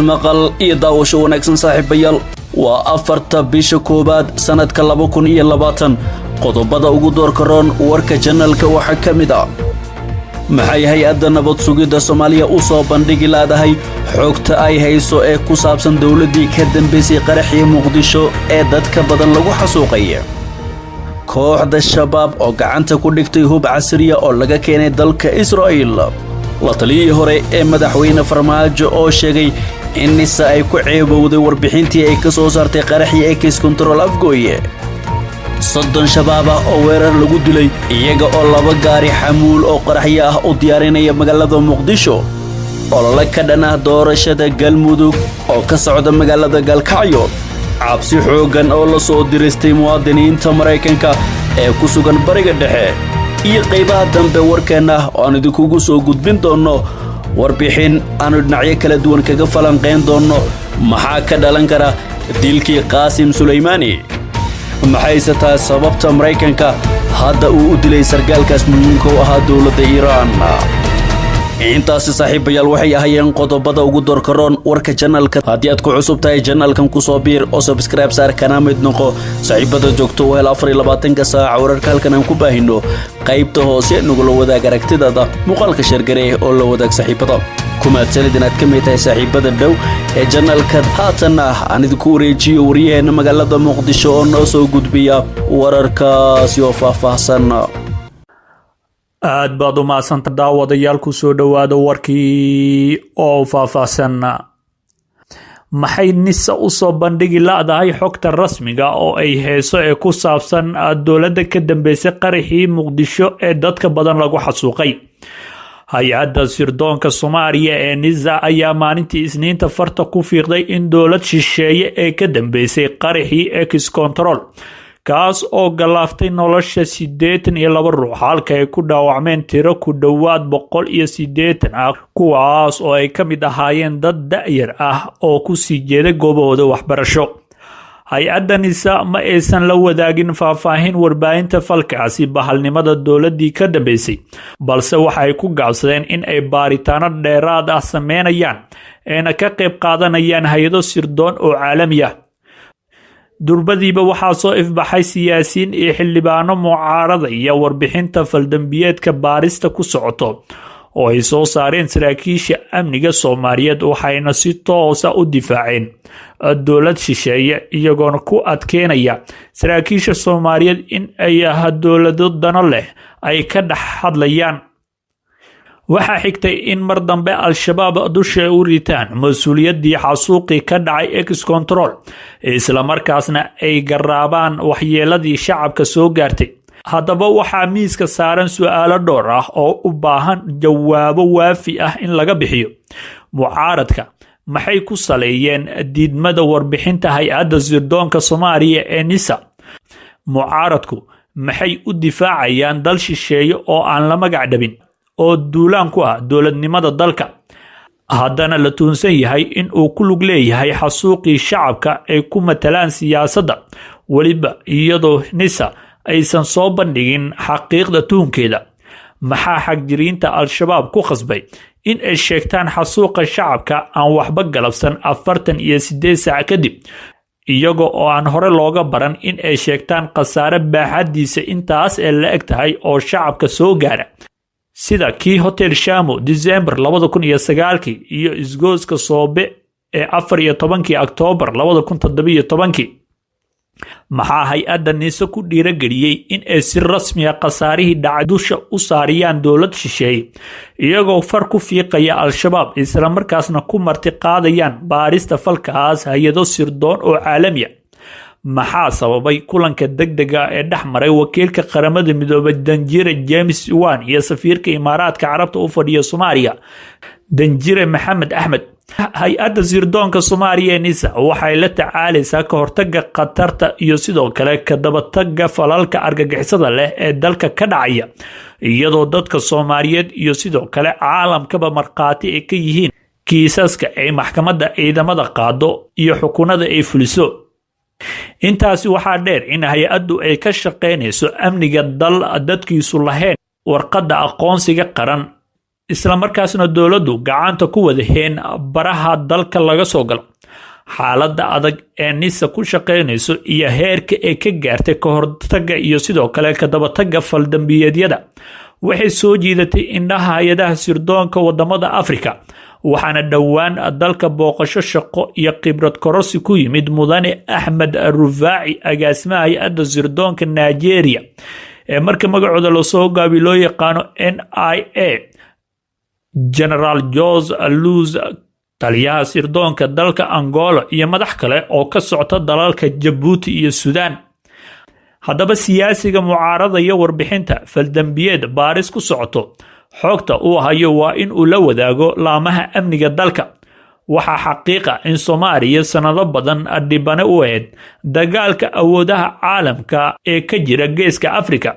Maqal iyo daawasho wanaagsan, saaxiibayaal. Waa 4ta bisha 1aad, sannadka 2020. Qodobada ugu doorka roon warka channelka waxaa ka mid ah: Maxay hay-adda nabad sugidda Soomaaliya u soo bandhigi laadahay xogta ay hayso ee ku saabsan dowladdii ka dambaysay qaraxii Muqdisho ee dadka badan lagu xasuuqay? Kooxda Shabaab oo gacanta ku dhigtay hub casriya oo laga keenay dalka Israa'iil. La taliyihii hore ee Madaxweyne Farmaajo oo sheegay in NISA ay ku ceebowday warbixintii ay ka soo saartay qaraxii Ex Control Afgooye. 30 Shabaab ah oo weerar lagu dilay iyaga oo laba gaari xamuul oo qaraxyo ah u diyaarinaya magaalada Muqdisho. Olole ka dhan ah doorashada Galmudug oo ka socda magaalada Gaalkacyo. Cabsi xooggan oo la soo diristay muwaadiniinta Maraykanka ee ku sugan Bariga Dhexe. Iyo qaybaha dambe warkeenna oo aan idinkugu soo gudbin doonno warbixin aanu dhinacyo kala duwan kaga falanqayn doonno: Maxaa ka dhalan kara dilkii Qaasim Sulaymaani? Maxayse tahay sababta Maraykanka hadda uu u dilay sargaalkaas muhiimka u ahaa dowladda Iiraan? Intaasi, saaxiibayaal, waxay ahaayeen qodobada ugu doorkaroon warka channelka. Haddii aad ku cusub tahay channelkan, kusoo biir oo subscribe saar, kana mid noqo saaxiibada joogto u hel 24ka saaca wararka halkan aan ku baahino. Qaybta hoose nagula wadaag aragtidaada, muuqaalka share garee oo la wadaag saaxiibada. Ku mahadsanid inaad ka mid tahay saaxiibada dhow ee channelka. Haatanna aan idinku wareejiyo waryaheena magaalada Muqdisho oo noo soo gudbiya wararkaasi oo faahfaahsan. Aad baad u mahadsanta, daawadayaal. Ku soo dhowaada warkii oo faahfaahsan. Maxay NISA usoo bandhigi la'dahay xogta rasmiga oo ay heeso ee ku saabsan dowladda ka dambeysay qaraxii Muqdisho ee dadka badan lagu xasuuqay? Hay-adda sirdoonka Soomaaliya ee NISA ayaa maalintii Isniinta farta ku fiiqday in dowlad shisheeye ee ka dambeysay qaraxii Ex Control, kaas oo galaaftay nolosha 82 ruux, halka ay ku dhaawacmeen tiro ku dhowaad 180 ah, kuwaas oo ay ka mid ahaayeen dad da'yar ah oo kusii jeeda goobahooda waxbarasho. Hay-adda NISA ma aysan la wadaagin faahfaahin warbaahinta falkaasi bahalnimada dowladdii ka dambeysay, balse waxa ay ku gaabsadeen in ay baaritaano dheeraad ah sameynayaan ayna ka qayb qaadanayaan hay-ado sirdoon oo caalami ah. Durbadiiba waxaa soo ifbaxay siyaasiyiin iyo xildhibaano mucaarada iyo warbixinta faldambiyeedka baarista ku socoto oo ay soo saareen saraakiisha amniga Soomaaliyeed, waxayna si toosa u difaaceen dowlad shisheeye, iyagoona ku adkeynaya saraakiisha Soomaaliyeed in ay dowlado dano leh ay ka dhex hadlayaan. Waxaa xigtay in mar dambe Al-Shabaab dusha u ritaan mas-uuliyaddii xasuuqii ka dhacay Ex Control, islamarkaasna ay garaabaan waxyeeladii shacabka soo gaartay. Haddaba, waxaa miiska saaran su-aalo dhowr ah oo u baahan jawaabo waafi ah in laga bixiyo. Mucaaradka maxay ku saleeyeen diidmada warbixinta hay-adda sirdoonka Soomaaliya ee NISA? Mucaaradku maxay u difaacayaan dal shisheeye oo aan la magac dhabin oo duulaan ku ah dowladnimada dalka, haddana la tuunsan yahay in uu ku lug leeyahay xasuuqii shacabka ay ku matalaan siyaasadda, weliba iyadoo NISA aysan soo bandhigin xaqiiqda tuhunkeeda? Maxaa xagjiriinta Al-Shabaab ku khasbay in ay sheegtaan xasuuqa shacabka aan waxba galabsan 48 saac kadib, iyaga oo aan hore looga baran in ay sheegtaan khasaare baaxaddiisa intaas ee la eg tahay oo shacabka soo gaara, sida kii Hotel Shamo December 2009kii iyo isgooska Soobe ee 14kii Oktoobar 2017kii? Maxaa hay-adda NISA ku dhiirageliyey in ay si rasmiya khasaarihii dhacay dusha u saariyaan dowlad shisheeye, iyagoo far ku fiiqaya Al-Shabaab, islamarkaasna ku marti qaadayaan baarista falkaas hay-ado sirdoon oo caalami ah? Maxaa sababay kulanka degdega ee dhex maray wakiilka Qaramada Midoobay, Danjire James Swan, iyo safiirka Imaaraadka Carabta u fadhiya Soomaaliya, Danjire Maxamed Axmed? Hay-adda sirdoonka Soomaaliya ee NISA waxay la tacaalaysaa ka hortaga khatarta iyo sidoo kale ka dabataga falalka argagixisada leh ee dalka ka dhacaya, iyadoo dadka Soomaaliyeed iyo sidoo kale caalamkaba markhaati ay ka yihiin kiisaska ay maxkamadda ciidamada qaado iyo xukunada ay fuliso. Intaasi waxaa dheer in hay-addu ay ka shaqaynayso amniga dal dadkiisu lahayn warqadda aqoonsiga qaran. Islamarkaasna dowladdu gacanta ku wadaheen baraha dalka laga soo galo. Xaaladda adag ee NISA ku shaqaynayso iyo heerka ay ka gaartay ka hortagga iyo sidoo kale kadabatagga faldambiyeedyada waxay soo jiidatay indhaha hay-adaha sirdoonka wadamada Afrika. Waxaana dhowaan dalka booqasho shaqo iyo khibrad kororsi ku yimid Mudane Axmed Rufaaci, agaasimaha hay-adda sirdoonka Nigeria ee marka magacooda lasoo gaabiyo loo yaqaano NIA, Generaal Jose Luz, taliyaha sirdoonka dalka Angola, iyo madax kale oo ka socta dalalka Jabuuti iyo Suudaan. Haddaba, siyaasiga mucaaradaya warbixinta faldambiyeed baaris ku socoto, xogta uu hayo waa in uu la wadaago laamaha amniga dalka. Waxaa xaqiiqa in Soomaaliya sannado badan dhibane u ahayd dagaalka awoodaha caalamka ee ka jira Geeska Afrika,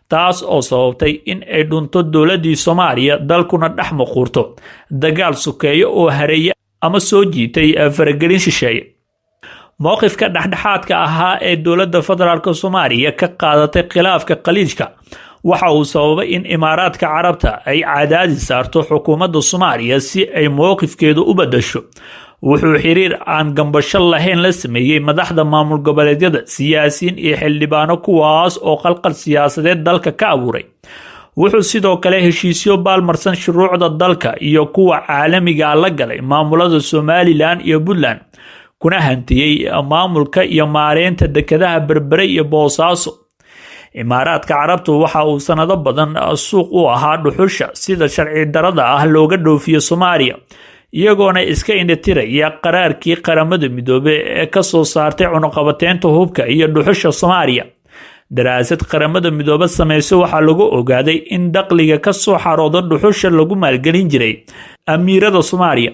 taas oo sababtay in ay dhunto dowladdii Soomaaliya, dalkuna dhex muquurto dagaal sokeeyo oo hareeye ama soo jiitay faragelin shisheeye. Mowqifka dhexdhexaadka ahaa ee dowladda federaalka Soomaaliya ka qaadatay khilaafka Khaliijka waxa uu sababay in Imaaraadka Carabta ay cadaadis saarto xukuumadda Soomaaliya si ay mowqifkeedu u badasho. Wuxuu xiriir aan gambasho lahayn la sameeyey madaxda maamul goboleedyada, siyaasiyiin iyo xildhibaano, kuwaas oo qalqal siyaasadeed dalka ka abuuray. Wuxuu sidoo kale heshiisyo baalmarsan shuruucda dalka iyo kuwa caalamiga la galay maamulada Somaliland iyo Puntland, kuna hantiyey maamulka iyo maareynta dekedaha Berbere iyo Boosaaso. Imaaraadka Carabtu waxa uu sanado badan suuq u ahaa dhuxusha sida sharci darada ah looga dhoofiyo Soomaaliya, iyagoona iska indhatiraya qaraarkii Qaramada Midoobey ee kasoo saartay cunuqabateynta hubka iyo dhuxusha Soomaaliya. Daraasad Qaramada Midoobe sameyso waxaa lagu ogaaday in dakhliga kasoo xarooda dhuxusha lagu maalgelin jiray amiirada Soomaaliya.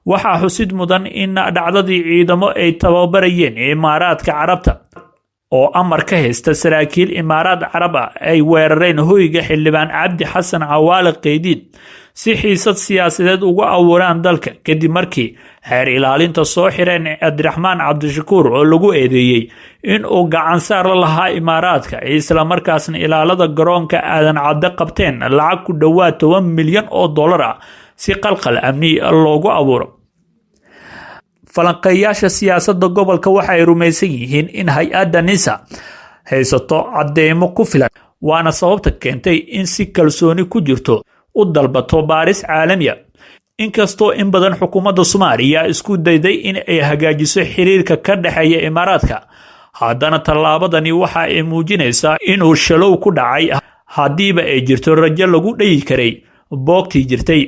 Waxaa xusid mudan in dhacdadii ciidamo ay tababarayeen Imaaraadka Carabta oo amar ka haysta saraakiil Imaaraad Carab ah ay weerareen hoyga xildhibaan Cabdi Xasan Cawaale Qeydiid si xiisad siyaasadeed uga abuuraan dalka, kadib markii xeer ilaalinta soo xireen Cabdiraxmaan Cabdishakuur oo lagu eedeeyey in uu gacansaar la lahaa Imaaraadka, islamarkaasna ilaalada garoonka Aadan Cadde qabteen lacag ku dhowaad 10 milyan oo dollar ah si qalqal amni loogu abuuro. Falanqeeyaasha siyaasadda gobolka waxa ay rumaysan yihiin in hay-adda NISA haysato cadeymo ku filan, waana sababta keentay in si kalsooni ku jirto u dalbato baaris caalami ah. Inkastoo in badan xukuumadda Soomaaliya isku dayday in ay hagaajiso xiriirka ka dhexeeya Imaaraadka, haddana tallaabadani waxa ay muujinaysaa inuu shalow ku dhacay haddiiba ay jirto rajo lagu dhayi karay boogtii jirtay.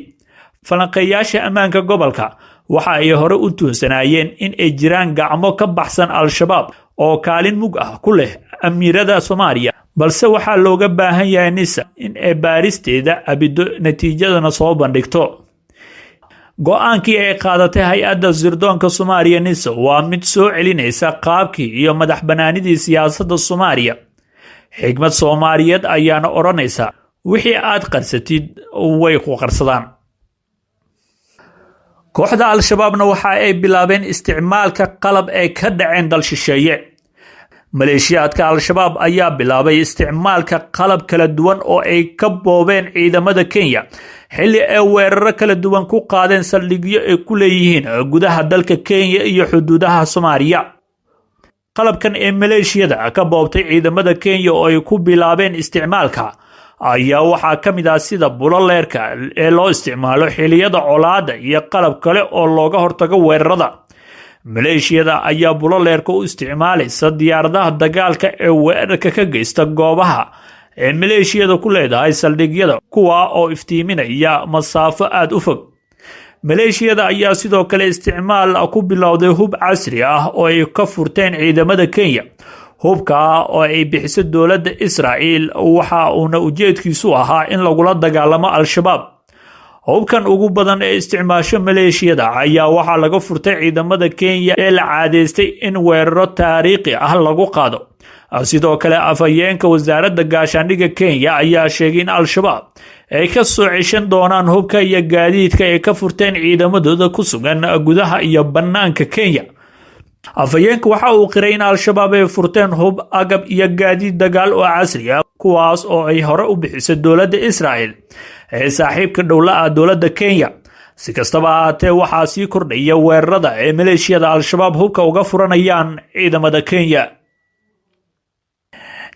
Falanqeeyaasha ammaanka gobolka waxa ay hore u tuunsanaayeen in ay jiraan gacmo ka baxsan Al-Shabaab oo kaalin mug ah ku leh amiirada Soomaaliya, balse waxaa looga baahan yahay NISA in ay baaristeeda abido, natiijadana soo bandhigto. Go-aankii ay qaadatay hay-adda sirdoonka Soomaaliya NISA waa mid soo celinaysa qaabkii iyo madax banaanidii siyaasadda Soomaaliya. Xigmad Soomaaliyeed ayaana odhanaysa: "Wixii aad qarsatid way ku qarsadaan." Kooxda Al-Shabaabna waxa ay bilaabeen isticmaalka qalab ay ka dhaceen dal shisheeye. Maleeshiyaadka Al-Shabaab ayaa bilaabay isticmaalka qalab kala duwan oo ay ka boobeen ciidamada Kenya, xilli ay weeraro kala duwan ku qaadeen saldhigyo ay ku leeyihiin gudaha dalka Kenya iyo xuduudaha Soomaaliya. Qalabkan ee maleeshiyada ka boobtay ciidamada Kenya oo ay ku bilaabeen isticmaalka ayaa waxaa ka mid ah sida buloleerka ee loo isticmaalo xiliyada colaada iyo qalab kale oo looga hortago weerarada. Maleeshiyada ayaa buloleerka u isticmaalaysa diyaaradaha dagaalka ee weerarka ka geysta goobaha ee maleeshiyada ku leedahay saldhigyada, kuwa oo iftiiminaya masaafo aada u fog. Maleeshiyada ayaa sidoo kale isticmaal ku bilowday hub casri ah oo ay ka furteen ciidamada Kenya, hubka oo ay bixiso dowladda Israa'iil, waxa uuna ujeedkiisu ahaa in lagula dagaalamo Al-Shabaab. Hubkan ugu badan ee isticmaasho maleeshiyada ayaa waxaa laga furtay ciidamada Kenya ee la caadeystay in weeraro taariikhi ah lagu qaado. Sidoo kale, afhayeenka wasaaradda gaashaandhigga Kenya ayaa sheegay in Al-Shabaab ay ka soo ceshan doonaan hubka iyo gaadiidka ay ka furteen ciidamadooda ku sugan gudaha iyo bannaanka Kenya. Afhayeenka waxa uu qiray in Al-Shabaab ay furteen hub, agab iyo gaadiid dagaal oo casri ah, kuwaas oo ay hore u bixisay dowladda Israel ee saaxiibka dhowla ah dowladda Kenya. Si kastaba ahaatee, waxaa sii kordhaya weerarada ee maleeshiyada Al-Shabaab hubka uga furanayaan ciidamada Kenya.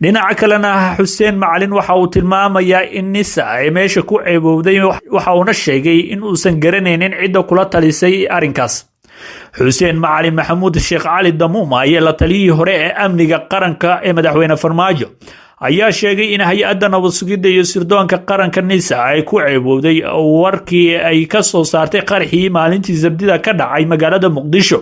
Dhinaca kalena, Xuseen Macalin waxa uu tilmaamayaa in NISA ay meesha ku ceebowday, waxa uuna sheegay in uusan garanaynin cidda kula talisay arrinkaas. Xuseen Macalin Maxamuud Sheekh Cali Damuuma ayaa la taliyihii hore ee amniga qaranka ee madaxweyne Farmaajo ayaa sheegay in hay-adda nabad sugidda iyo sirdoonka qaranka NISA ay ku ceebowday warkii ay ka soo saartay qarxii maalintii Sabtida ka dhacay magaalada Muqdisho.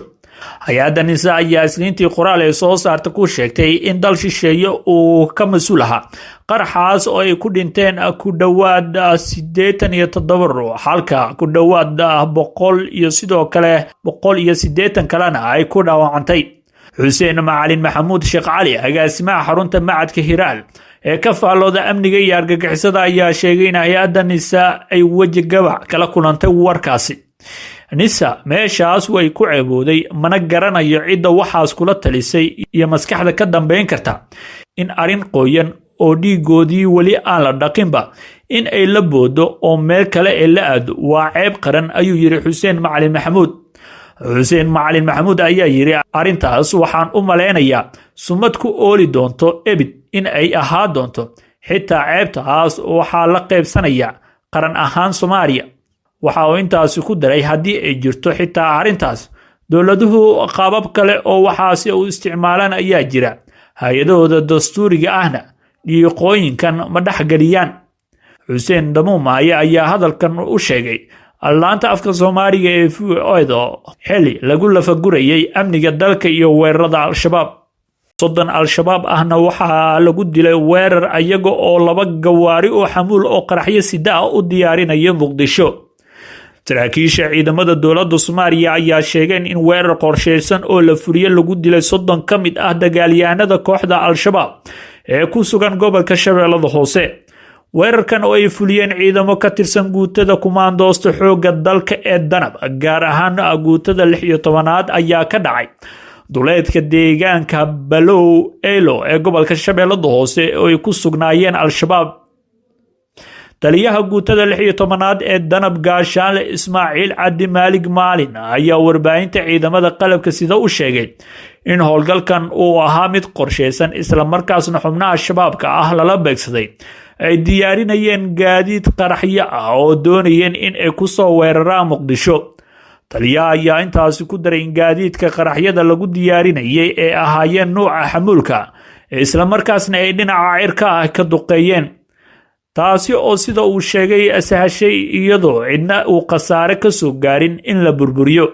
Hay-adda NISA ayaa Isniintii qoraal ay soo saarta ku sheegtay in dal shisheeye uu ka mas-uul ahaa qaraxaas oo ay ku dhinteen ku dhowaad 87 ruux, halka ku dhowaad 100 iyo sidoo kale 180 kalena ay ku dhaawacantay. Xuseen Macalin Maxamuud Sheekh Cali, agaasimaha xarunta Macadka Hiraal ee ka faallooda amniga iyo argagixisada, ayaa sheegay in hay-adda NISA ay weji gabac kala kulantay warkaasi. "NISA meeshaas way ku ceebooday, mana garanayo cidda waxaas kula talisay iyo maskaxda ka dambeyn karta in arrin qoyan oo dhiigoodii weli aan la dhaqinba in ay la boodo oo meel kale ay la aado. Waa ceeb qaran," ayuu yidhi Xuseen Macalin Maxamuud. Xuseen Macalin Maxamuud ayaa yidhi: "Arrintaas waxaan u malaynayaa sumad ku ooli doonto ebid in ay ahaa doonto. Xitaa ceebtaas waxaa la qaybsanayaa qaran ahaan Soomaaliya." Waxa uu intaasi ku daray: "Haddii ay jirto xitaa arrintaas, dowladuhu qaabab kale oo waxaasi u isticmaalaan ayaa jira, hay-adahooda dastuuriga ahna dhiiqooyinkan ma dhexgeliyaan." Xuseen Damuumaaye ayaa hadalkan u sheegay laanta afka Soomaaliga ee VOA-da xili lagu lafagurayay amniga dalka iyo weerarada Al-Shabaab. 30 Al-Shabaab ahna waxaa lagu dilay weerar iyaga oo laba gawaari oo xamuul oo qaraxyo sida ah u diyaarinaya Muqdisho. Saraakiisha ciidamada dowladda Soomaaliya ayaa sheegeen in weerar qorsheysan oo la furiye lagu dilay 30 ka mid ah dagaalyahanada kooxda Al-Shabaab ee ku sugan gobolka Shabeellada Hoose. Weerarkan oo ay fuliyeen ciidamo ka tirsan guutada kumaandoosta xoogga dalka ee Danab, gaar ahaan guutada 16aad, ayaa ka dhacay duleedka deegaanka Balow Elo ee gobolka Shabeellada Hoose oo ay ku sugnaayeen Al-Shabaab. Taliyaha guutada 16aad ee Danab, Gaashaanle Ismaaciil Cabdi Maalig Maalin, ayaa warbaahinta ciidamada qalabka sida u sheegay in howlgalkan uu ahaa mid qorsheysan, islamarkaasna xubnaha Shabaabka ah lala beegsaday ay diyaarinayeen gaadiid qaraxyo ah oo doonayeen in ay kusoo weeraraan Muqdisho. Taliyaha ayaa intaasi ku daray in gaadiidka qaraxyada lagu diyaarinayay ee ahaayeen nuuca xamuulka, islamarkaasna ay dhinaca cirka ah ka duqeeyeen, taasi oo sida uu sheegay sahashay iyadoo cidna uu khasaare ka soo gaarin in la burburiyo.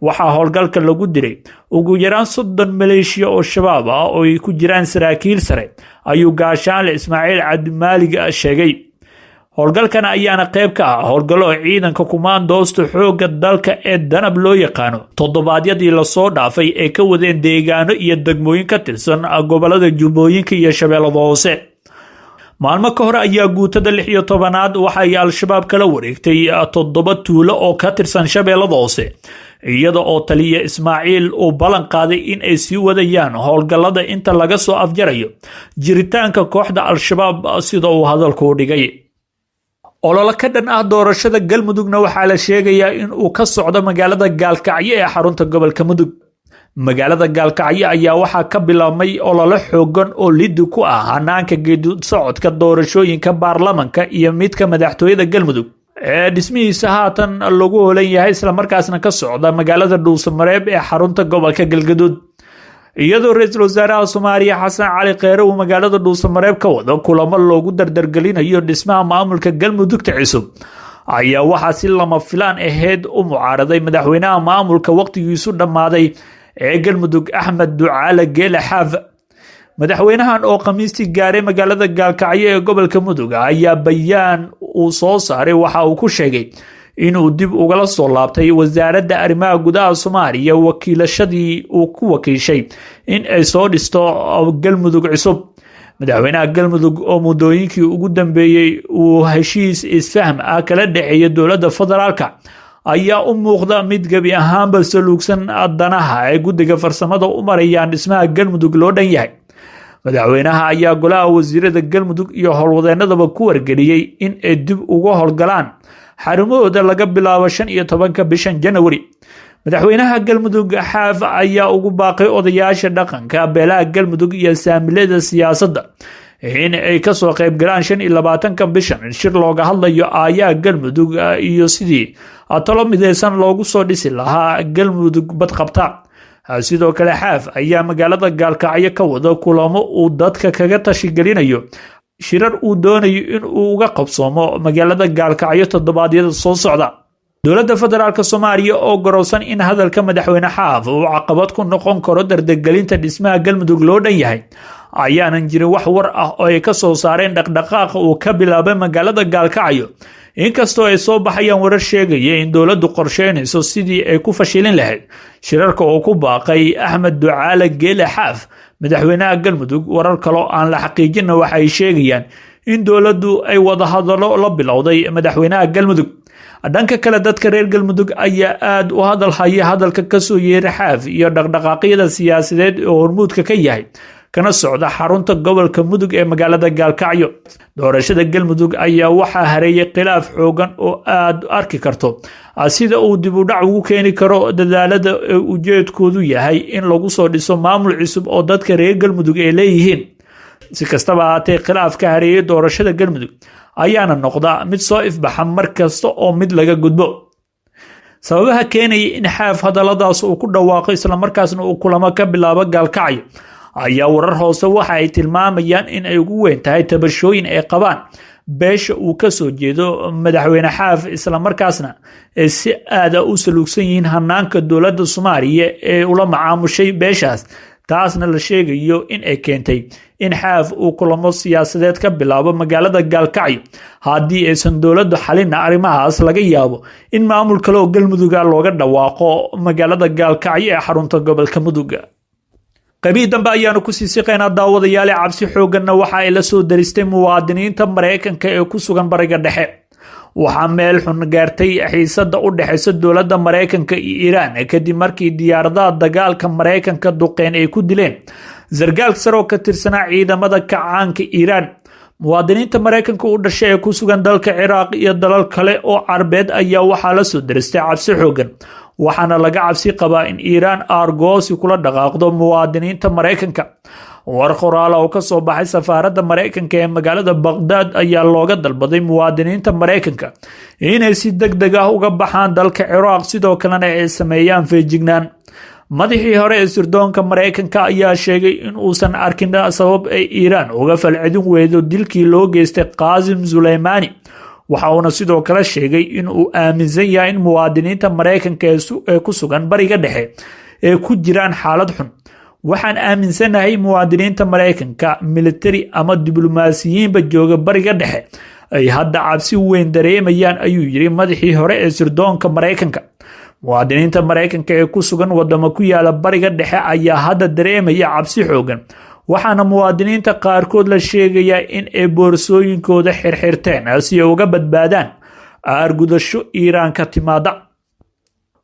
Waxaa howlgalka lagu dilay ugu yaraan 30 maleeshiya oo Shabaab ah oo ay ku jiraan saraakiil sare, ayuu Gaashaanle Ismaaciil Cabdimaalig sheegay. Howlgalkan ayaana qayb ka ah howlgallo ciidanka kumaandoosta xoogga dalka ee Danab loo yaqaano toddobaadyadii lasoo dhaafay ay ka wadeen deegaano iyo degmooyin ka tirsan gobolada Jubbooyinka iyo Shabeellada Hoose. Maalmo ka hor ayaa guutada 16aad waxa ay Al-Shabaab kala wareegtay toddoba tuulo oo ka tirsan Shabeellada Hoose, iyada oo taliya Ismaaciil uu ballan qaaday in ay sii wadayaan howlgallada inta laga soo afjarayo jiritaanka kooxda Al-Shabaab, sida uu hadalku u dhigay. Ololo ka dhan ah doorashada Galmudugna waxaa la sheegayaa in uu ka socdo magaalada Gaalkacyo ee xarunta gobolka Mudug. Magaalada Gaalkacyo ayaa waxaa ka bilaabmay ololo xoogan oo lidi ku ah hanaanka geedi socodka doorashooyinka baarlamanka iyo midka madaxtooyada Galmudug ee dhismihiisa haatan lagu holan yahay, islamarkaasna ka socda magaalada Dhuusamareeb ee xarunta gobolka Galgaduud, iyadoo ra-iisul wasaaraha Soomaaliya Xasan Cali Kheyre uu magaalada Dhuusamareeb ka wado kulamo loogu dardargelinayo dhismaha maamulka Galmudugta cusub. Ayaa waxaa si lama filaan ahayd u mucaaraday madaxweynaha maamulka waqtigiisu dhammaaday ee Galmudug, Axmed Ducaale Geele Xaaf. Madaxweynahan oo Khamiistii gaaray magaalada Gaalkacyo ee gobolka Mudug ayaa bayaan uu soo saaray waxa uu ku sheegay inuu dib ugala soo laabtay Wasaaradda Arrimaha Gudaha Soomaaliya wakiilashadii uu ku wakiishay in ay soo dhisto Galmudug cusub. Madaxweynaha Galmudug oo muddooyinkii ugu dambeeyey uu heshiis isfahm ah kala dhexeeya dowladda federaalka ayaa u muuqda mid gebi ahaanba saluugsan danaha ay guddiga farsamada u marayaan dhismaha Galmudug loo dhan yahay. Madaxweynaha ayaa golaha wasiirada Galmudug iyo howlwadeenadaba ku wargeliyey in ay dib uga howlgalaan xarumahooda laga bilaabo 15-ka bishan Janawari. Madaxweynaha Galmudug Xaaf ayaa ugu baaqay odayaasha dhaqanka beelaha Galmudug iyo saamilada siyaasadda in ay kasoo qayb galaan 25-ka bishan shir looga hadlayo aayaha Galmudug iyo sidii talo mideysan loogu soo dhisi lahaa Galmudug badqabta. Sidoo kale, Xaaf ayaa magaalada Gaalkacyo ka wada kulamo uu dadka kaga tashigelinayo shirar uu doonayo in uu uga qabsoomo magaalada Gaalkacyo toddobaadyada soo socda. Dowladda Federaalka Soomaaliya oo garowsan in hadalka madaxweyne Xaaf uu caqabad ku noqon karo dardargelinta dhismaha Galmudug loo dhan yahay ayaanan jirin wax war ah oo ay ka soo saareen dhaqdhaqaaqa uu ka bilaabay magaalada Gaalkacyo, inkastoo ay soo baxayaan warar sheegaya in dowladdu qorsheynayso sidii ay ku fashilin lahayd shirarka uu ku baaqay Axmed Ducaale Geele Xaaf, madaxweynaha Galmudug. Warar kaloo aan la xaqiijinna waxa ay sheegayaan in dowladdu ay wadahadallo la bilowday madaxweynaha Galmudug. Dhanka kale, dadka reer Galmudug ayaa aada u hadal haya hadalka kasoo yeera Xaaf iyo dhaqdhaqaaqyada siyaasadeed oo hormuudka ka yahay kana socda xarunta gobolka Mudug ee magaalada Gaalkacyo. Doorashada Galmudug ayaa waxaa hareeyay khilaaf xoogan oo aad arki karto sida uu dib u dhac ugu keeni karo dadaalada ujeedkoodu yahay in lagu soo dhiso maamul cusub oo dadka reer Galmudug ay leeyihiin. Si kastaba ahaatee, khilaafka hareeyay doorashada Galmudug ayaana noqda mid soo ifbaxa mar kasta oo mid laga gudbo. Sababaha keenaya in Xaaf hadalladaas uu ku dhawaaqo islamarkaasna uu kulamo ka bilaabo Gaalkacyo ayaa warar hoose waxa ay tilmaamayaan in ay ugu weyn tahay tabashooyin ay qabaan beesha uu ka soo jeedo madaxweyne Xaaf, islamarkaasna ay si aada u saluugsan yihiin hanaanka dowladda Soomaaliya ee ula macaamushay beeshaas, taasna la sheegayo in ay keentay in Xaaf uu kulamo siyaasadeed ka bilaabo magaalada Gaalkacyo. Haddii aysan dowladdu xalinna arrimahaas, laga yaabo in maamul kale oo Galmuduga looga dhawaaqo magaalada Gaalkacyo ee xarunta gobolka Mudug. Qaybihii dambe ayaanu kusii siqaynaa, daawadayaale. Cabsi xoogganna waxa ay la soo daristay muwaadiniinta Maraykanka ee ku sugan Bariga Dhexe. Waxaa meel xun gaartay xiisadda u dhexaysa dowladda Maraykanka iyo Iiraan kadib markii diyaaradaha dagaalka Maraykanka duqeen ay ku dileen sargaal sare oo ka tirsanaa ciidamada kacaanka Iiraan. Muwaadiniinta Maraykanka u dhashay ee ku sugan dalka Ciraaq iyo dalal kale oo Carbeed ayaa waxaa la soo daristay cabsi xooggan, waxaana laga cabsi qabaa in Iiraan aargoosi kula dhaqaaqdo muwaadiniinta Maraykanka. War qoraala oo kasoo baxay safaaradda Maraykanka ee magaalada Baqdaad ayaa looga dalbaday muwaadiniinta Maraykanka inay si deg deg ah uga baxaan dalka Ciraaq, sidoo kalena ay sameeyaan feejignaan. Madaxii hore ee sirdoonka Maraykanka ayaa sheegay in uusan arkin sabab ay Iiraan uga falcelin weydo dilkii loo geystay Qaasim Suleymaani. Waxa uuna sidoo kale sheegay in uu aaminsan yahay in muwaadiniinta Maraykanka ee ku sugan Bariga Dhexe ee ku jiraan xaalad xun. "Waxaan aaminsanahay muwaadiniinta Maraykanka, militari ama diblomaasiyiinba jooga Bariga Dhexe, ay hadda cabsi weyn dareemayaan," ayuu yiri madaxii hore ee sirdoonka Maraykanka. Muwaadiniinta Maraykanka ee ku sugan wadamo ku yaala Bariga Dhexe ayaa hadda dareemaya cabsi xoogan, waxaana muwaadiniinta qaarkood la sheegayaa in ay boorsooyinkooda xirxirteen si ay uga badbaadaan aargudasho Iiraan ka timaada.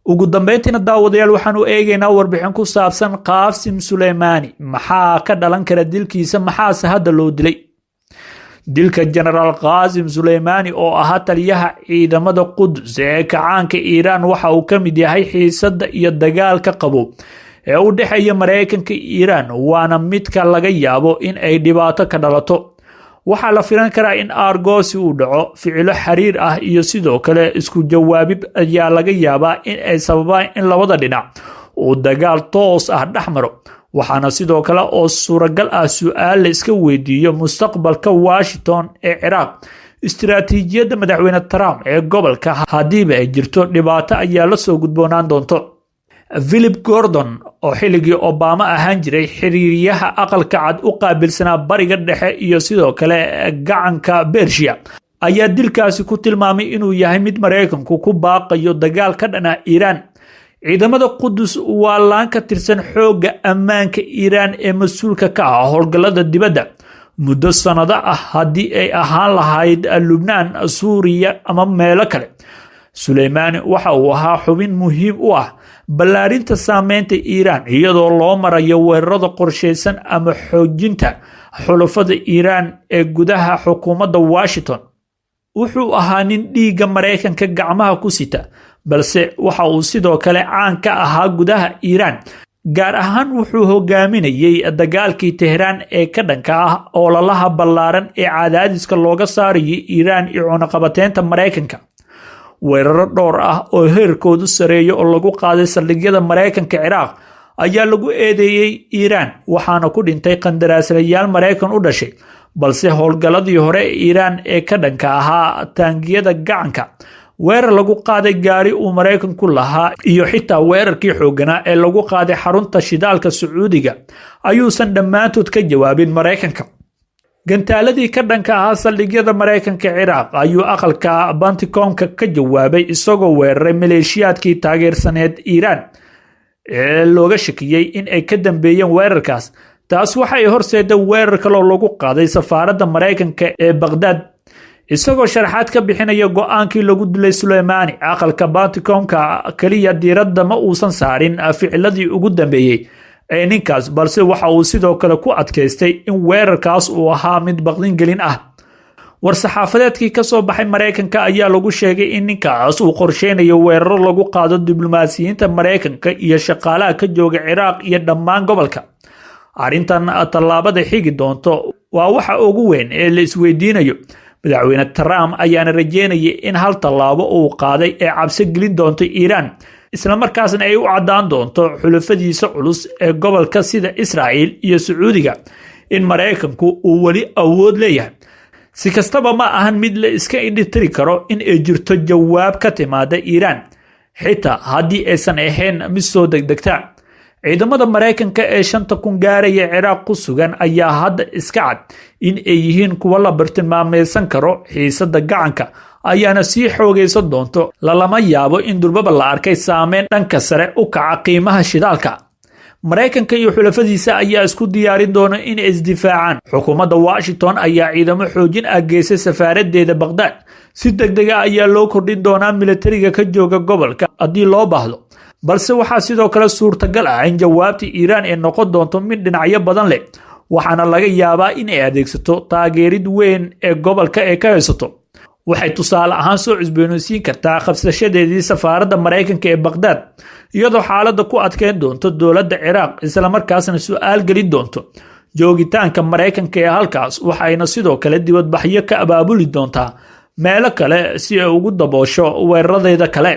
Ugu dambeyntiina, daawadayaal, waxaanu eegaynaa warbixin ku saabsan Qaasim Suleymaani. Maxaa ka dhalan kara dilkiisa? Maxaase hadda loo dilay? Dilka Jenaraal Qaasim Suleymaani oo ahaa taliyaha ciidamada Qudus ee kacaanka Iiraan waxa uu ka mid yahay xiisadda iyo dagaalka qabo ee u dhexeeya Maraykanka iyo Iiraan, waana midka laga yaabo in ay dhibaato ka dhalato. Waxaa la filan karaa in aargoosi uu dhaco. Ficilo xiriir ah iyo sidoo kale isku jawaabib ayaa laga yaabaa in ay sababaan in labada dhinac uu dagaal toos ah dhex maro. Waxaana sidoo kale oo suuragal ah su-aal la iska weydiiyo mustaqbalka Washington ee Ciraaq, istiraatiijiyadda madaxweyne Trump ee gobolka. Haddiiba ay jirto, dhibaato ayaa la soo gudboonaan doonto. Philip Gordon oo xilligii Obama ahaan jiray xiriiryaha Aqalka Cad u qaabilsanaa Bariga Dhexe iyo sidoo kale gacanka Bershiya ayaa dilkaasi ku tilmaamay inuu yahay mid Maraykanku ku baaqayo dagaal ka dhana Iiraan. Ciidamada Qudus waa laan ka tirsan xoogga ammaanka Iiraan ee mas-uulka ka ah howlgallada dibadda muddo sannado ah, haddii ay ahaan lahayd Lubnaan, Suuriya ama meelo kale. Suleymaani waxa uu ahaa xubin muhiim u ah ballaarinta saameynta Iiraan iyadoo loo marayo weerarada qorshaysan ama xoojinta xulafada Iiraan ee gudaha xukuumadda Washington. Wuxuu ahaa nin dhiigga Maraykanka gacmaha ku sita, balse waxa uu sidoo kale caan ka ahaa gudaha Iiraan. Gaar ahaan wuxuu hogaaminayay dagaalkii Tehraan ee ka dhanka ah ololaha ballaaran ee cadaadiska looga saarayay Iiraan iyo cunaqabateynta Maraykanka. Weeraro dhowr ah oo heerkoodu sareeyo oo lagu qaaday saldhigyada Maraykanka Ciraaq ayaa lagu eedeeyey Iiraan, waxaana ku dhintay qandaraaslayaal Maraykan u dhashay. Balse howlgalladii hore ee Iiraan ee ka dhanka ahaa taangiyada gacanka, weerar lagu qaaday gaari uu Maraykanku lahaa iyo xitaa weerarkii xoogganaa ee lagu qaaday xarunta shidaalka Sacuudiga ayuusan dhammaantood ka jawaabin Maraykanka. Gantaaladii ka dhanka ahaa saldhigyada Maraykanka Ciraaq ayuu aqalka Pentagonka ka jawaabay, isagoo weeraray maleeshiyaadkii taageersaneed Iiraan ee looga shakiyey in ay ka dambeeyeen weerarkaas. Taas waxay horseeday weerar kaloo lagu qaaday safaaradda Maraykanka ee Baqhdaad. Isagoo sharaxaad ka bixinaya go-aankii lagu dilay Suleymaani, aqalka Pentagonka keliya diiradda ma uusan saarin ficiladii ugu dambeeyey ee ninkaas, balse waxa uu sidoo kale ku adkaystay in weerarkaas uu ahaa mid baqdin gelin ah. War-saxaafadeedkii ka soo baxay Maraykanka ayaa lagu sheegay in ninkaas uu qorsheynayo weeraro lagu qaado diblomaasiyiinta Maraykanka iyo shaqaalaha ka jooga Ciraaq iyo dhammaan gobolka. Arrintan tallaabada xigi doonto waa waxa ugu weyn ee la isweydiinayo. Madaxweyne Trump ayaana rajeynayay in hal tallaabo uu qaaday ee cabsi gelin doonto Iiraan, islamarkaasna ay u caddaan doonto xulafadiisa culus ee gobolka sida Israa'il iyo Sacuudiga in Maraykanku uu weli awood leeyahay. Si kastaba, ma ahan mid la iska indhitiri karo in ay jirto jawaab ka timaada Iiraan, xitaa haddii aysan ahayn mid soo degdegta. Ciidamada Maraykanka ee 5000 gaaraya Ciraaq ku sugan ayaa hadda iska cad in ay yihiin kuwa la bartilmaameysan karo. Xiisada gacanka ayaana sii xoogaysan doonto. Lalama yaabo in durbaba la arkay saameyn dhanka sare u kaca qiimaha shidaalka. Maraykanka iyo xulafadiisa ayaa isku diyaarin doona inay isdifaacaan. Xukuumadda Washington ayaa ciidamo xoojin ah geysay safaaradeeda Baqhdaad. Si deg dega ayaa loo kordhin doonaa militariga ka jooga gobolka haddii loo baahdo, balse waxaa sidoo kale suurtagal ah in jawaabta Iiraan ay noqon doonto mid dhinacyo badan leh, waxaana laga yaabaa in ay adeegsato taageerid weyn ee gobolka ee ka haysato. Waxay tusaale ahaan soo cusboonaysiin kartaa qabsashadeedii safaaradda Maraykanka ee Baqhdaad, iyadoo xaaladda ku adkeyn doonto dowladda Ciraaq, islamarkaasna su-aal gelin doonto joogitaanka Maraykanka ee halkaas. Waxayna sidoo kale dibadbaxyo ka abaabuli doontaa meelo kale si ay ugu daboosho weeraradeeda kale.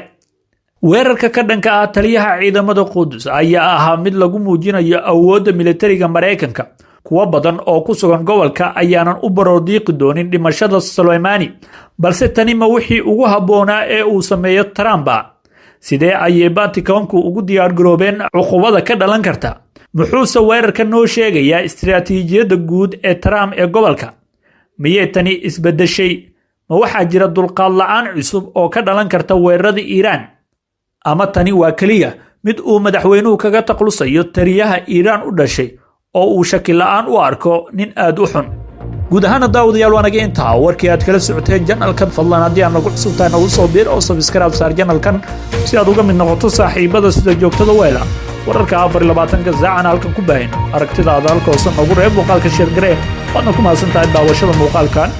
Weerarka ka dhanka ah taliyaha ciidamada Qudus ayaa ahaa mid lagu muujinayo awoodda militariga Maraykanka. Kuwo badan oo ku sugan gobolka ayaanan u baroordiiqi doonin dhimashada Soleimani, balse tani ma wixii ugu habboonaa ee uu sameeyo Trumpa? Sidee ayay Pentagonku ugu diyaargaroobeen cuqubada ka dhalan karta? Muxuuse weerarka noo sheegayaa istiraatiijiyadda guud ee Trump ee gobolka? Miyay tani isbeddeshay? Ma waxaa jira dulqaad la-aan cusub oo ka dhalan karta weerarada Iiraan, ama tani waa keliya mid uu madaxweynuhu kaga taklusayo taliyaha Iiraan u dhashay oo uu shaki la-aan u arko nin aad u xun? Guud ahaana, daawadayaal, waa naga intaa warkii aad kala socoteen channelkan. Fadlan, haddii aad nagu cusubtahay, nagu soo biir oo subscribe saar channelkan si aad uga mid noqoto saaxiibada sida joogtada weela wararka 24-ka saacana halkan ku baahino. Aragtidaada halka hoose noogu reeb, muuqaalka share garee. Waadna ku mahadsan tahay daawashada muuqaalkan.